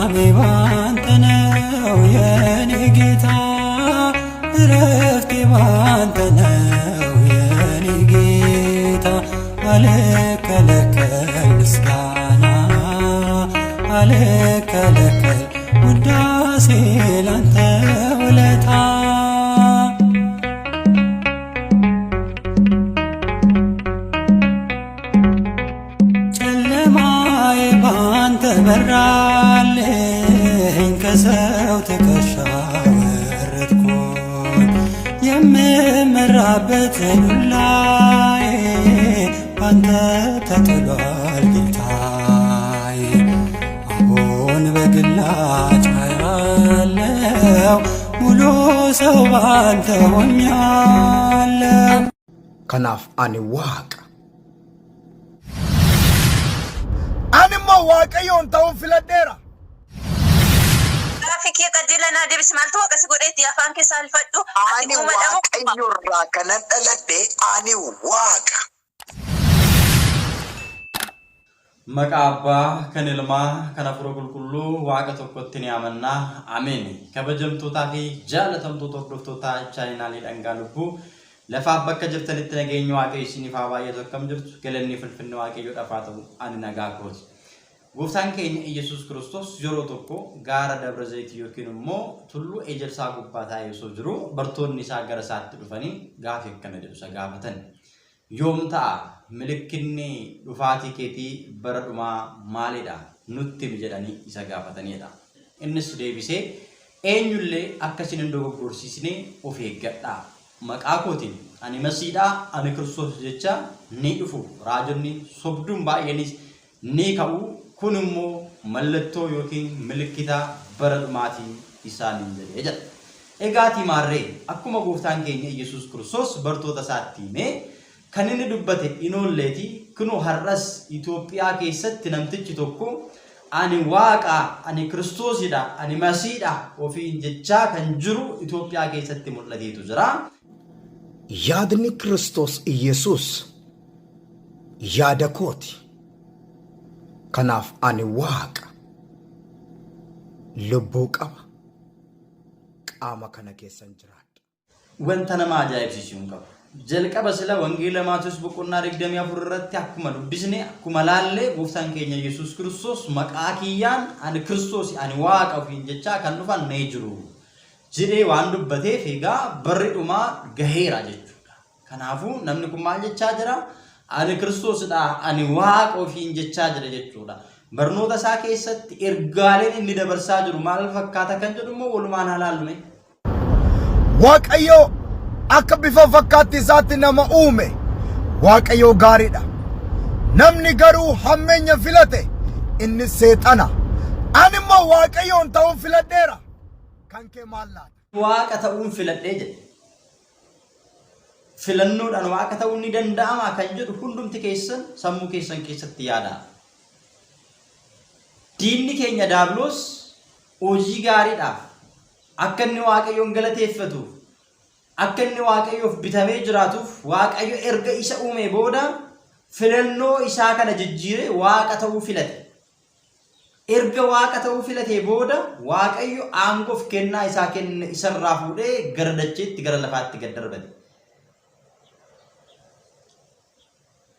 ሰላሜ ባንተ ነው የኔ ጌታ፣ እረፍቴ ባንተ ነው የኔ ጌታ። አልከለከል ምስጋና፣ አልከለከል ውዳሴ ላንተ ውለታ። ጨለማዬ ባንተ በራልኝ፣ ከሰው ትከሻ ወረድኩኝ፣ የምመራበት ዱላዬ ባንተ ተጥሏል ጌታዬ። አሁን በግላጭ አያለው፣ ሙሉ ሰው ባንተ ሆኛለሁ። Kanaaf ani Waaqa. Ani immoo Waaqayyoon ta'uun filadheera. Gaaffii kiyya qajeelaa naa deebisi. Maaltu waaqa si godheetti afaan kee saalfadhu. Ati Ani uumadha moo uumama? Waaqayyo irraa kanan dhaladhe, ani Waaqa. Maqaa Abbaa, kan Ilmaa, kan Hafuura Qulqulluu Waaqa tokkotti ni amanna. Ameen. Kabajamtootaa fi jaalatamtoota hordoftoota chaayinaalii Dhangaa Lubbuu lafaaf bakka jirtanitti nageenyi Waaqayyo isiniif haa baay'atu. Akkam jirtu? Galanni fulfinni Waaqayyoodhaaf haa ta'u. Ani nagaa kooti. Gooftaan keenya Iyyasuus Kiristoos yeroo tokko gaara Dabra Zayitii yookiin immoo tulluu Ejersaa gubbaa taa'ee osoo jiruu bartoonni isaa gara isaatti dhufanii gaafii akkana jedhu isa gaafatan. Yoom ta'a? Milikkinni dhufaatii keetii bara dhumaa maalidha? Nutti himi jedhanii isa gaafataniidha. Innis deebisee, Eenyullee akka isin hin dogoggorsiisne of eeggadhaa. Maqaa kootiin, Ani Masiidha, ani Kiristoos jechaa ni dhufu. Raajonni sobduun baay'eenis ni ka'u, kun immoo mallattoo yookiin milikkita bara dhumaati isaaniin jedhe jedha. Egaatii maarree akkuma Gooftaan keenya Iyyasuus Kiristoos bartoota isaatti hime, kan inni dubbate hin oolleeti, kunoo har'as Itoophiyaa keessatti namtichi tokko ani Waaqa, ani Kiristoosidha, ani Masiidha ofiin jechaa kan jiru Itoophiyaa keessatti mul'ateetu jira. Yaadni Kiristoos Iyyasuus yaada kooti. Kanaaf ani Waaqa. Lubbuu qaba. Qaama kana keessan jiraadha. Wanta nama ajaa'ibsiisu hin qabu. Jalqaba sila Wangeela Maatewos boqonnaa 24 irratti akkuma dubbisne, akkuma laalle, Gooftaan keenya Yesuus Kiristoos maqaa kiyyaan ani Kiristoos, ani Waaqa ofiin jechaa kan dhufan ni jiru jedhee waan dubbateef, egaa barri dhumaa gaheera jechuudha. Kanaafuu namni kun maal jechaa jira? Ani Kiristoosidha, ani Waaqa ofiin jechaa jira jechuudha. Barnoota isaa keessatti ergaaleen inni dabarsaa jiru maal fakkaata kan jedhu immoo walumaan haa laallu mee. Waaqayyo akka bifa fakkaatti isaatti nama uume. Waaqayyo gaariidha. Namni garuu hammeenya filate, inni seexana. Ani immoo Waaqayyoon ta'uun filadheera. Kan kee maal laata? Waaqa ta'uun filadhee jedhe. Filannoodhaan waaqa ta'uun ni danda'ama kan jedhu hundumti keessan sammuu keessan keessatti yaadaa. Diinni keenya Daabiloos hojii gaariidhaaf akka inni Waaqayyoon galateeffatuuf, akka inni Waaqayyoof bitamee jiraatuuf Waaqayyo erga isa uumee booda filannoo isaa kana jijjiiree Waaqa ta'uu filate. Erga Waaqa ta'uu filatee booda Waaqayyo aangoof kennaa isaa kenne isarraa fuudhee gara dacheetti, gara lafaatti gad darbate.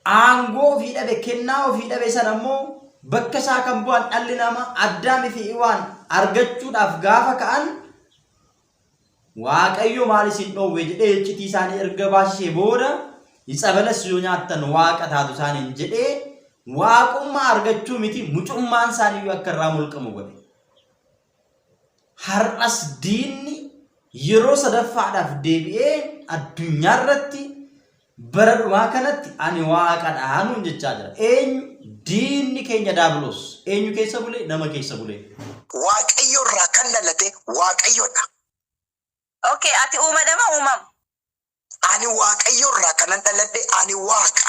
Aangoo ofii dhabe, kennaa ofii dhabe sana immoo bakka isaa kan bu'an dhalli namaa Addaamii fi Iwaan argachuudhaaf gaafa ka'an, Waaqayyo maal isin dhoowwe jedhee iccitii isaanii erga baasisee booda, itsabalas yoo nyaattan waaqa taatu isaaniin jedhee, waaqummaa argachuu miti mucummaan isaaniiyyuu akka irraa mulqamu godhe. Har'as diinni yeroo sadaffaadhaaf deebi'ee addunyaa irratti bara dhumaa kanatti ani waaqadha nuun jechaa jira. Eenyu? Diinni keenya Daabiloos. Eenyu keessa bulee? Nama keessa bulee. Waaqayyo irraa kan dhalate Waaqayyodha. Okay, ati uumadha moo uumama? Ani Waaqayyo irraa kanan dhaladhe, ani Waaqa.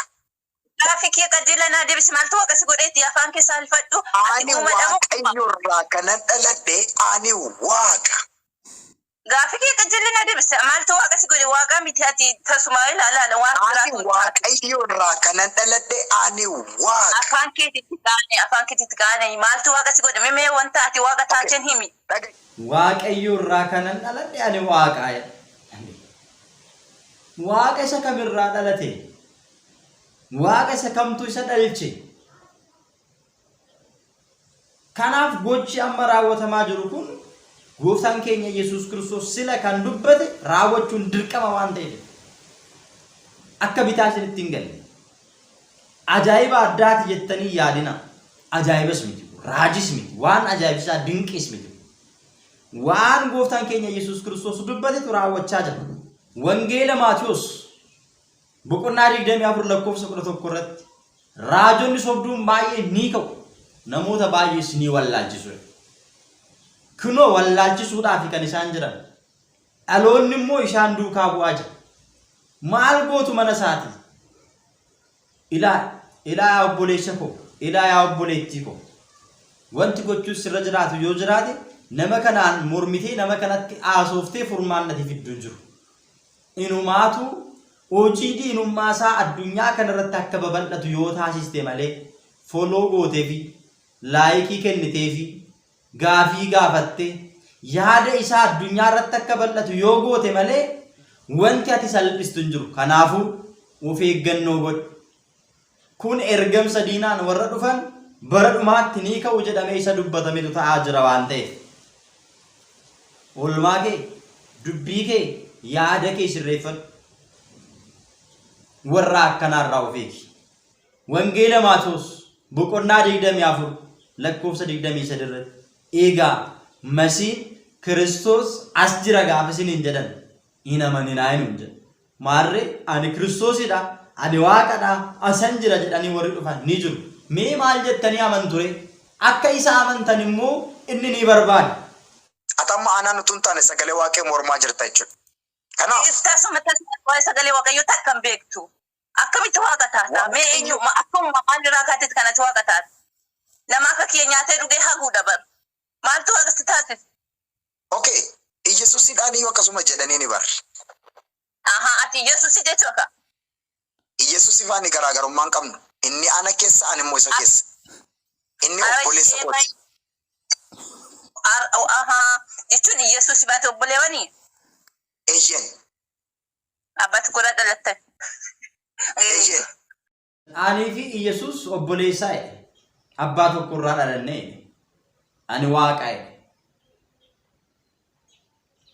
Gaaffii kiyya qajeelaa naa deebisi. Maaltu waaqa si godheetti afaan kee saalfadhu. Ati Ani uumadha moo uumama? Waaqayyo irraa kanan dhaladhe, ani Waaqa. Gaaffii kee qajeelli na deebise. Maaltu waaqa si godhe? Waaqa miti ati tasuma ilaalaala waan Ani biraatu hin taatu. Waaqayyo irraa kanan dhaladhe ani Waaqa. Afaan keetitti qaane afaan keetitti qaane maaltu waaqa si godhe? Mee wanta ati waaqa Okay. taateen himi. Dhaga'i. Waaqayyo irraa kanan dhaladhe ani Waaqa jedha. Waaqa isa kamirraa dhalate? Waaqa isa kamtu isa dhalche? Kanaaf gochi amma raawwatamaa jiru kun Gooftaan keenya Yesuus Kiristoos sila kan dubbate raawwachuun dirqama waan ta'eef akka bitaa isinitti hin galle. Ajaa'iba addaati jettanii yaadina. Ajaa'ibas miti. Raajis miti. Waan ajaa'ibsiisaa dinqiis miti. Waan Gooftaan keenya Yesuus Kiristoos dubbatetu raawwachaa jira. Wangeela Maatiyos Boqonnaa 24 lakkoofsa 11 irratti raajonni sobduun baay'een ni ka'u, namoota baay'ees ni wallaalchisu. Kunoo wallaalchisuudhaaf kan isaan jiran. Dhaloonni immoo isaan duukaa bu'aa jira. Maal gootu mana isaatii? Ilaa, ilaa yaa obboleessa koo, ilaa yaa obboleettii koo. Wanti gochuun sirra jiraatu yoo jiraate nama kanaan mormitee nama kanatti haasooftee furmaanni ati fiddu hin jiru. Inumaatu hojii diinummaa isaa addunyaa kanarratti akka babal'atu yoo taasiste malee follow gooteefi, laayikii kenniteefi, gaafii gaafattee, yaada isaa addunyaa irratti akka bal'atu yoo goote malee wanti ati salphistu hin jiru. Kanaafuu of eeggannoo godhi. Kun ergamsa diinaan warra dhufan bara dhumaatti ni ka'u jedhamee isa dubbatametu ta'aa jira waan ta'eef. Oolmaa kee, dubbii kee, yaada kee sirreeffadhu. Warra akkanaa irraa of eegi. Wangeela Maatewos boqonnaa 24 lakkoofsa 23 irratti eegaa Masiin Kiristoos as jira gaafa isiniin jedhan hin amaninaa hin jedha. Maarree ani Kiristoosidha, ani Waaqadha, asan jira jedhanii warri dhufan ni jiru. Mee maal jettanii amantu ree? Akka isa amantan immoo inni ni barbaada. Ati amma anaan utuu hin taane sagalee Waaqayyoo mormaa jirta jechuudha. Kanaaf. Tasuma tasuma waa'ee sagalee Waaqayyoo takka hin beektu. Akkamitti Waaqa taata? Mee eenyu akkuma maal irraa kaatetti kanatti Waaqa taata? Nama akka kiyya nyaatee dhugee haguudha bar. Maaltu Waaqa si taasise? Ok Iyesusidhaan iyyuu akkasuma jedhaniini bar. Ahaa ati Iyesusi jechuu ka. Iyesusi fi ani garaagarummaa hin qabnu. Inni ana keessa ani immoo isa keessa. Inni obboleessa kooti. Ahaa jechuun Iyesusi baate obboleewanii? Eyyeen. Abbaa tokkorraa dhalattan. Eyyeen. Anii fi Iyyasuus obboleessaa jedhe. Abbaa tokko irraa dhalanne jedhe. Ani Waaqa jedhe.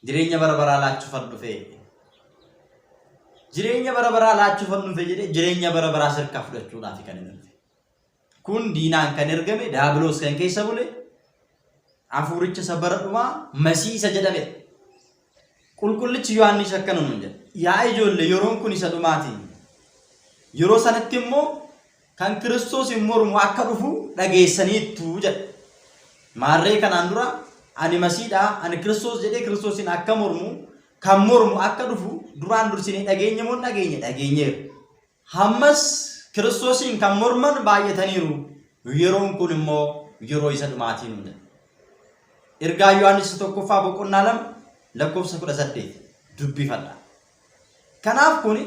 Jireenya bara baraa laachuufan dhufe jedhe. Jireenya bara baraa laachuufan dhufe jedhe jireenya bara baraa sirkaa fudhachuudhaaf kan inni dhufe. Kun diinaan kan ergame daabiloos kan keessa bule hafuuricha isa bara dhumaa masii isa jedhamedha. Qulqullichi Yohaannis akkana nuun jedha. Yaa ijoollee yeroon kun isa dhumaati. Yeroo sanatti immoo kan Kiristoos hin mormu akka dhufu dhageessaniittu jedha. Maarree kanaan dura ani Masiidha, ani Kiristoos jedhee Kiristoosiin akka mormu kan mormu akka dhufu duraan dursinee dhageenye moo hin dhageenye? Dhageenyeera. Hammas Kiristoosiin kan morman baay'ataniiru, yeroon kun immoo yeroo isa dhumaatii nuun jedha. Ergaa Yohaannis isa tokkoffaa boqonnaa 2 lakkoofsa 18 dubbifadha. Kanaaf kun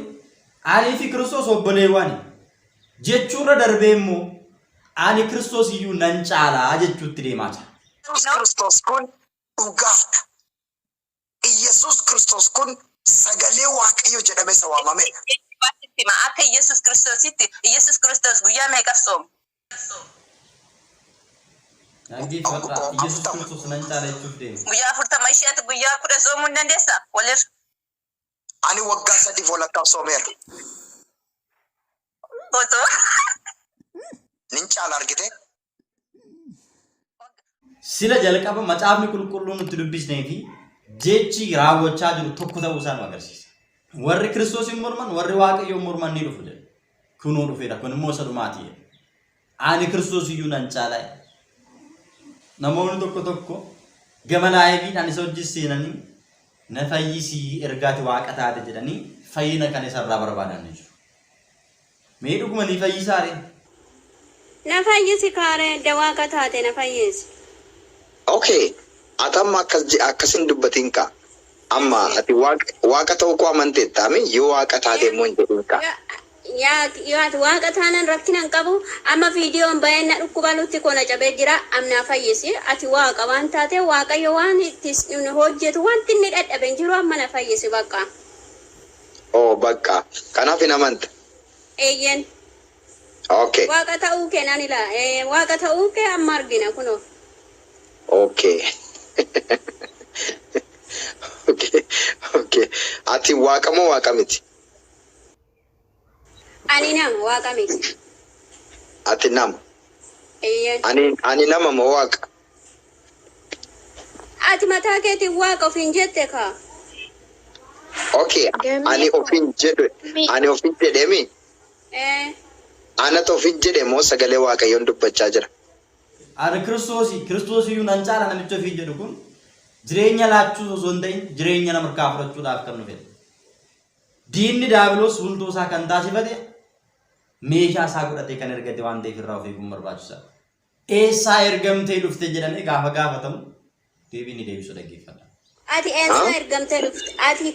ani fi Kiristoos obboleewwani jechuurra darbee immoo ani Kiristoos iyyuu nan caalaa jechuutti deemaa jira. Yesuus Kiristoos kun dhugaadha. Iyyasuus Kiristoos kun sagalee Waaqayyoo jedhamee isa waamamedha. Sitti hima akka Iyyasuus Kiristoositti Iyyasuus Kiristoos guyyaa meeqaf soome? Dhaggeeffadhaa. Iyyasuus Kiristoos nan caala jechuuf deema. Guyyaa 40 ishee ati guyyaa 10 soomuu hin dandeessaa? Walirra. Ani waggaa sadiif walakkaaf soomeera. Osoo. Nin caala argitee? Sila jalqaba macaafni qulqulluun nutti dubbisnee fi jechi raawwachaa jiru tokko ta'uu isaa nu agarsiisa. Warri Kiristoosiin morman, warri Waaqayyoon morman ni dhufu jedhe. Kunoo dhufeera, kun immoo isa dhumaati jedhe. Ani Kiristoos iyyuu nan caala jedhe. Namoonni tokko tokko gama laayiviidhaan isa wajjin seenanii na fayyisii ergaati waaqa taate jedhanii fayyina kan isarraa barbaadan ni jiru. Mee dhuguma ni fayyisaa ree? Na fayyisi kaaree edda waaqa taate na fayyisi. Ok ati amma akkas je akkas hin dubbatin kaa. Amma ati waaqa ta'uu koo amanteettaami yoo waaqa taate immoo hin jedhin kaa. Yaa yoo ati waaqa taanaan rakkina hin qabu amma viidiyoon baay'een na dhukkuba nutti koo na cabee jira amnaa fayyisi ati waaqa waan taate waaqayyo waan itti hojjetu wanti inni dadhabe hin jiru amma na fayyisi bakka. Oh bakka kanaaf hin amanta. Eeyyeen. Okay. Waaqa ta'uu kee nan ilaa waaqa ta'uu kee amma argina kunoo. Okay. Okay. Okay. Ati waaqa moo waaqa miti? Ani nama waaqa miti. Ati nama. Eeyyeen. Ani nama moo waaqa? Ati mataa keetiin waaqa ofiin jette kaa. Okay. Ani ofiin jedhu ani ofiin jedhemi Ee. anatu ofiin jedhe moo sagalee waaqayyoon dubbachaa jira? Ani Kiristoosii Kiristoosiyyuu nan caala namicha ofiin jedhu kun jireenya laachuu osoo hin ta'in jireenya nama harkaa fudhachuudhaaf kan dhufedha. Diinni daabiloos bultoo isaa kan taasifate meeshaa isaa godhatee kan ergate waan ta'eef irraa of eeguun barbaachisaadha. Eessaa ergamtee dhufte jedhamee gaafa gaafatamu deebii inni deebisu dhaggeeffadha. Ati eessaa ergamtee dhufte? Ati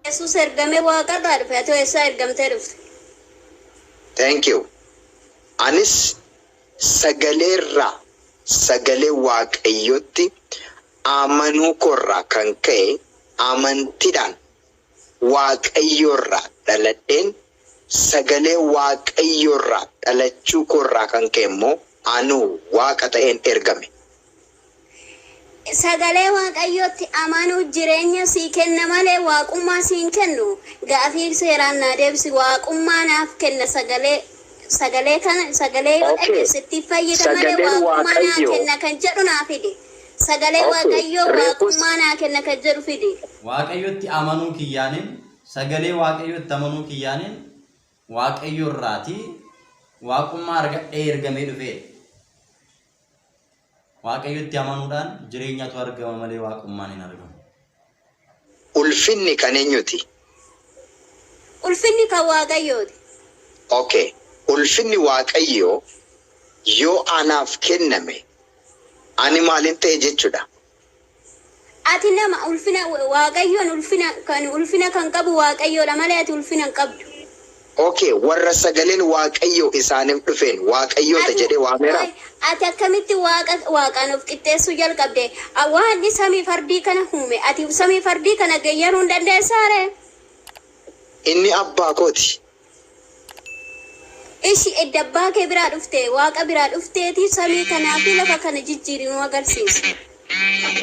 Yesuus ergamee waaqarraa dhufe ati eessaa ergamtee dhufte? Thank you. Anis sagaleerraa sagalee waaqayyotti amanuu koorraa kan ka'e amantiidhaan waaqayyoorraa dhaladheen sagalee waaqayyoorraa dhalachuu koorraa kan ka'e immoo anuu waaqa ta'een ergame. Sagalee waaqayyootti amanuu jireenya sii kenna malee waaqummaa sii hin kennu. Gaafii seeraan naa deebisi waaqummaa naaf kenna sagalee sagalee kana sagalee yoo Okay. dhageesse itti fayyada malee Sagaleen waaqummaa naa Waaqayyoo. kenna kan jedhu naa fidi. Sagalee Okay. waaqayyoo Reefus waaqummaa naa kenna kan jedhu fidi. Waaqayyotti amanuu kiyyaaniin sagalee waaqayyotti amanuu kiyyaaniin waaqayyo irraatii waaqummaa argadhee ergamee dhufeedha. Waaqayyotti amanuudhaan jireenyatu argama malee waaqummaan hin argamu. Ulfinni kan eenyuti? Ulfinni kan waaqayyooti. Okay. Ulfinni waaqayyoo yoo anaaf kenname ani maalin ta'e jechuudha? Ati nama ulfina waaqayyoon ulfina kan ulfina kan qabu waaqayyoodha malee ati ulfina hin qabdu. Okay, warra sagaleen waaqayyoo isaaniif dhufeen waaqayyoota jedhee waameera. Ati akkamitti waaqa waaqaan of qixxeessuu jalqabde? Waaqni samii fardii kana uume. Ati samii fardii kana geeyyaruu hin dandeessaa ree? Inni abbaa kooti. Ishi edda abbaa kee biraa dhufte waaqa biraa dhufteeti samii kanaa fi lafa kana jijjiiri nu agarsiisi.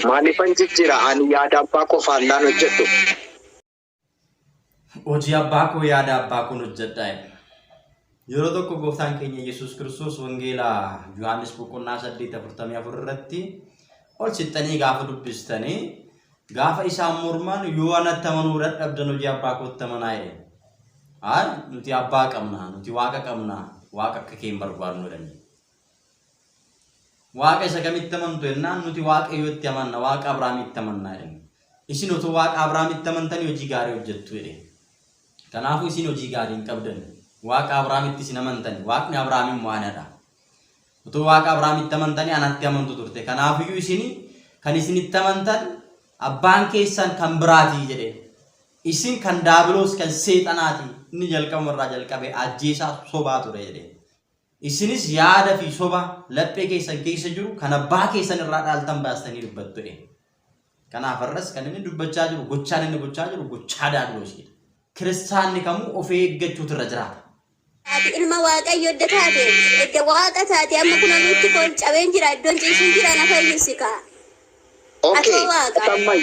Maaliifan jijjiira ani yaada abbaa koo faallaan hojjedhu. Hojii abbaa koo yaada abbaa koon hojjedha. Yeroo tokko gooftaan keenya Yesuus Kiristoos wangeela Yohaannis boqonnaa 8:44 irratti ol sittanii gaafa dubbistanii gaafa isaan morman yoo anatti amanuu dadhabdan hojii abbaa kootti amanaa jedhe. Hayi nuti abbaa qabna, nuti waaqa qabna, waaqa akka kee hin barbaadnu jedhanii. Waaqa isa kamitti amantu jennaan nuti waaqayyotti amanna, waaqa Abrahaamitti amanna jedhani. Isin otoo waaqa Abrahaamitti amantanii hojii gaarii hojjettu jedhe. Kanaafuu isin hojii gaarii hin qabdan. Waaqa Abrahaamitti isin amantani, waaqni Abrahaam immoo anadha. Otoo waaqa Abrahaamitti amantanii anatti amantu turte. Kanaafiyyuu isin kan isinitti amantan abbaan keessan kan biraatii jedhe. Isin kan daabiloos kan seexanaati. Inni jalqabuma irraa jalqabe ajjeesaa sobaa ture jedhe. Isinis yaada fi soba laphee keessan keessa jiru kan abbaa keessan irraa dhaaltan baastanii dubbattu jedhe. Kanaaf har'as kan inni dubbachaa jiru gochaan inni gochaa jiru gochaa daabiloosiidha. Kiristaanni kamuu of eeggachuutu irra jiraata. Ati ilma waaqayyo edda taate edda waaqa taate amma kun nutti kol cabeen jira iddoon ciisuun jira na fayyisi kaa. Okay, Atoo waaqa. amma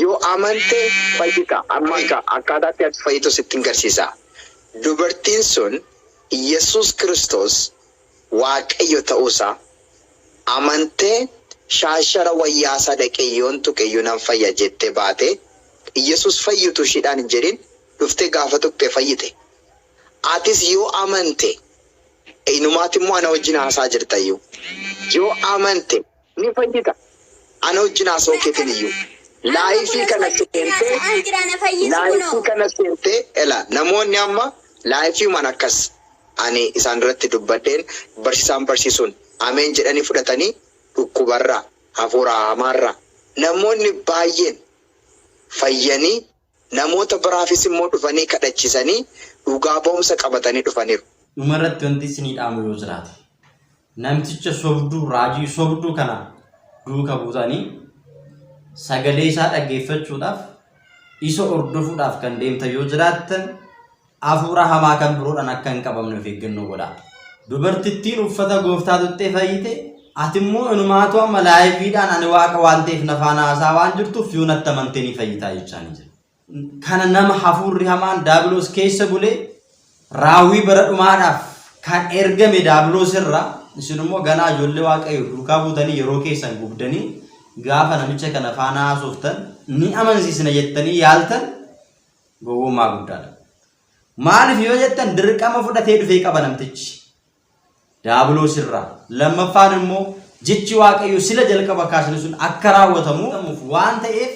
yoo amante fayyita. Amma egaa akkaataatti ati fayyitu sitti hin garsiisa. Dubartiin sun Yesuus Kiristoos Waaqayyo ta'uusaa amantee shaashara wayyaasaa dhaqee yoon tuqe iyyuu nan fayya jettee baate Yesuus fayyitu ishiidhaan hin jedhin dhuftee gaafa tuqxe fayyite. Atis yoo amante inumaati immoo ana wajjin haasaa jirta iyyuu. Yoo amante ni fayyita. Ana wajjin haasa'uu keetiin iyyuu. Live kana seentee Sa'aan jira na fayyisi live kunoo. kana seentee ela namoonni amma live man akkas ani isaan irratti dubbadheen barsiisaan barsiisuun ameen jedhanii fudhatanii dhukkubarraa hafuura hamaarraa Namoonni baay'een fayyanii namoota biraafis immoo dhufanii kadhachisanii dhugaa ba'umsa qabatanii dhufaniiru. Dhumarratti wanti isinii dhaamu yoo jiraate namticha sobduu raajii sobduu kana duuka buutanii sagalee isaa dhaggeeffachuudhaaf isa hordofuudhaaf kan deemtan yoo jiraattan hafuura hamaa kan biroodhaan akka hin qabamne of eeggannoo godhaa. Dubartittiin uffata gooftaa tuqxee fayyite ati immoo inumaatu amma liveiidhaan ani waaqa waan ta'eef na faana haasaa waan jirtuuf yoo natti amantee ni fayyitaa jechaa ni jira. Kana nama hafuurri hamaan daabiloos keessa bulee raawwii bara dhumaadhaaf kan ergame daabiloos irraa isin immoo ganaa ijoollee waaqayyo duukaa buutanii yeroo keessan gubdanii gaafa namicha kana faana haasoftan ni amansiisna jettanii yaaltan gowwummaa guddaadha. Maaliif yoo jettan dirqama fudhatee dhufee qaba namtichi. Daabiloos irraa. Lammaffaan immoo jechi waaqayyo sila jalqaba kaasne sun akka raawwatamu waan ta'eef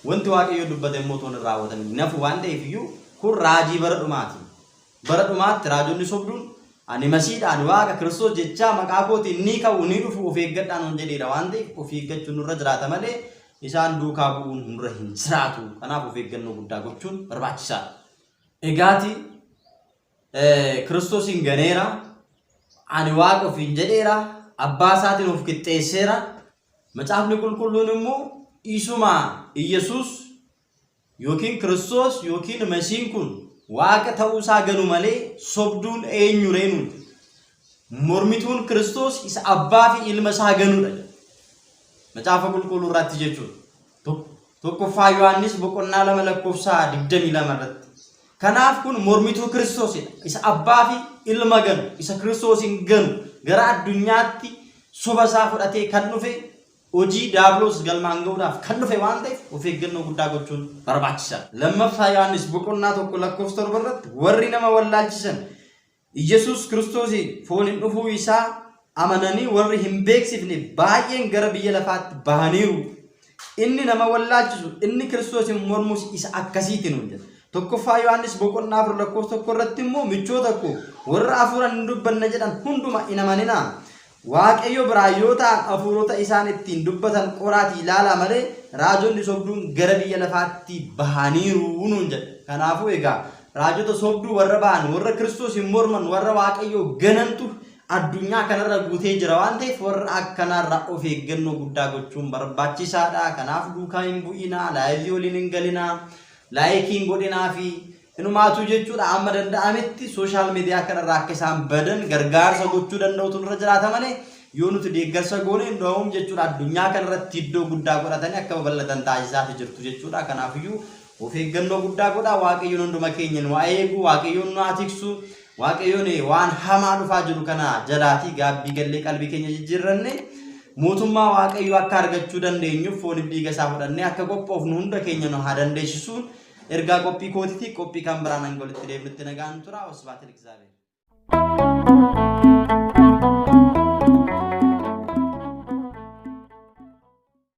wanti waaqayyo dubbate immoo toon hin raawwatamin nafu waan ta'eef iyyuu kun raajii bara dhumaati. Bara dhumaatti raajonni sobduun ani masiidha ani waaqa Kiristoos jechaa maqaa kootiin ni ka'u ni dhufu of eeggadhaan hon jedheera waan ta'eef of eeggachuun nurra jiraata malee isaan duukaa bu'uun nurra hin jiraatu. Kanaaf of eeggannoo guddaa gochuun barbaachisaadha. Egaati Kiristoosiin ganeera, ani waaqa ofiin jedheera, abbaa isaatiin of qixxeesseera. Macaafni qulqulluun immoo isuma Iyyasuus yookiin Kiristoos yookiin Masiin kun waaqa ta'uu isaa ganu malee sobduun eenyu ree nuun jedhe. Mormituun Kiristoos isa abbaa fi ilma isaa ganudha jedha. Macaafa qulqulluu irratti jechuudha. Tokkoffaa Yohaannis boqonnaa 2 lakkoofsa 22 irratti. Kanaaf kun mormituu Kiristoosidha. Isa abbaa fi ilma ganu, isa Kiristoosin ganu, gara addunyaatti soba isaa fudhatee kan dhufe hojii daabiloos galmaan ga'uudhaaf kan dhufe waan ta'eef of eeggannoo guddaa gochuun barbaachisaadha. Lammaffaa Yohaannis boqonnaa 1 lakkoofsa 7 irratti warri nama wallaalchisan Iyyasuus Kiristoosi fooniin dhufuu isaa amananii warri hin beeksifne baay'een gara biyya lafaatti bahaniiru. Inni nama wallaalchisu, inni Kiristoosiin mormus isa akkasiiti nuun jedha. Tokkoffaa Yohaannis boqonnaa 4 lakkoofsa 1 irratti immoo michoota koo warra hafuuraan hin dubbanna jedhan hunduma hin amaninaa. Waaqayyo biraa yoo ta'an hafuurota isaan ittiin dubbatan qoraatii ilaalaa malee raajonni sobduun gara biyya lafaatti bahaniiru nuun jedha. Kanaafuu egaa raajota sobduu warra ba'an warra Kiristoos hin morman warra Waaqayyoo ganantu addunyaa kanarra guutee jira waan ta'eef warra akkanaarraa of eeggannoo guddaa gochuun barbaachisaadha. Kanaaf duukaa hin bu'inaa, live waliin hin galinaa, like hin godhinaa fi Inumaatuu jechuudha amma danda'ametti social media kanarraa akka isaan badan gargaarsa gochuu danda'utu nurra jiraata malee yoo nuti deeggarsa goone hin jechuudha addunyaa kanarratti iddoo guddaa godhatanii akka babal'atan taasisaati jirtu jechuudha. Kanaafiyyuu of eeggannoo guddaa godhaa. Waaqayyoon hunduma keenya nu haa eegu, Waaqayyoon nu haa tiksu, Waaqayyoon waan hamaa dhufaa jiru kana jalaatii gaabbii gallee qalbii keenya jijjiirranne mootummaa Waaqayyoo akka argachuu dandeenyuuf fooniif dhiiga isaa fudhannee akka qophoofnu hunda keenya nu haa dandeessisuun ergaa qophii kootiti. Qophii kan biraan hanga walitti deebinutti nagaan tura. Wasbaatil Egzaabeer.